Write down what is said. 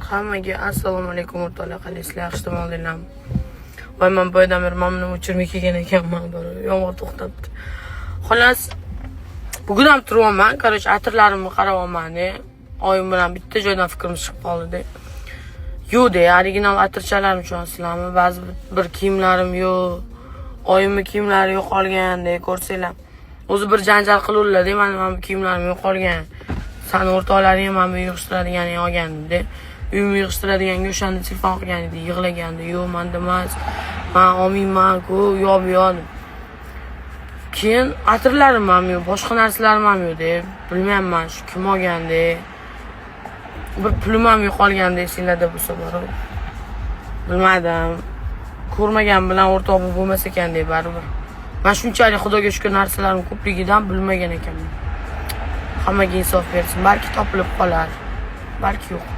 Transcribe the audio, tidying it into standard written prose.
Hammaga assalomu alaykum, o'rtoqlar, qalaysizlar, yaxshi dam oldinglarmi? Voy, man boyadan beri mana buni o'chirmay kelgan ekanman, yomg'ir to'xtabdi. Xullas, bugun ham turyapman, короче, atirlarimni qarayapman. Oyim bilan bitta joydan fikrimiz chiqib qoldi. Yo'q-de, original atirchalarim tushunasizlarmi? Ba'zi bir kiyimlarim yo'q. Oyimni kiyimlari yo'qolgan-de, ko'rsanglar. O'zi bir janjal qiluvdilar-de, mana bu kiyimlarim yo'qolgan. Sani o'rtoqlaring ham mana bu yig'ishtiradiganini olgan de. Uyimni yig'ishtiradiganga o'shanda telefon qilgan edi, yig'lagandi. Yo'q, manda emas. Man olmayman-ku, u yoq bu yoq deb. Keyin atirlarim ham yo'q, boshqa narsalarim ham yo'q deb. Bilmayman, shu kim olgan de. Bir pulim ham yo'qolganda esinglarda bo'lsa borib. Bilmadim. Ko'rmagan bilan o'rtoq bo'lmas ekan deb baribir. Man shunchalik, Xudoga shukur, narsalarim ko'pligidan bilmagan ekanman. Hammaga insof bersin. Balki topilib qolar. Balki yo'q.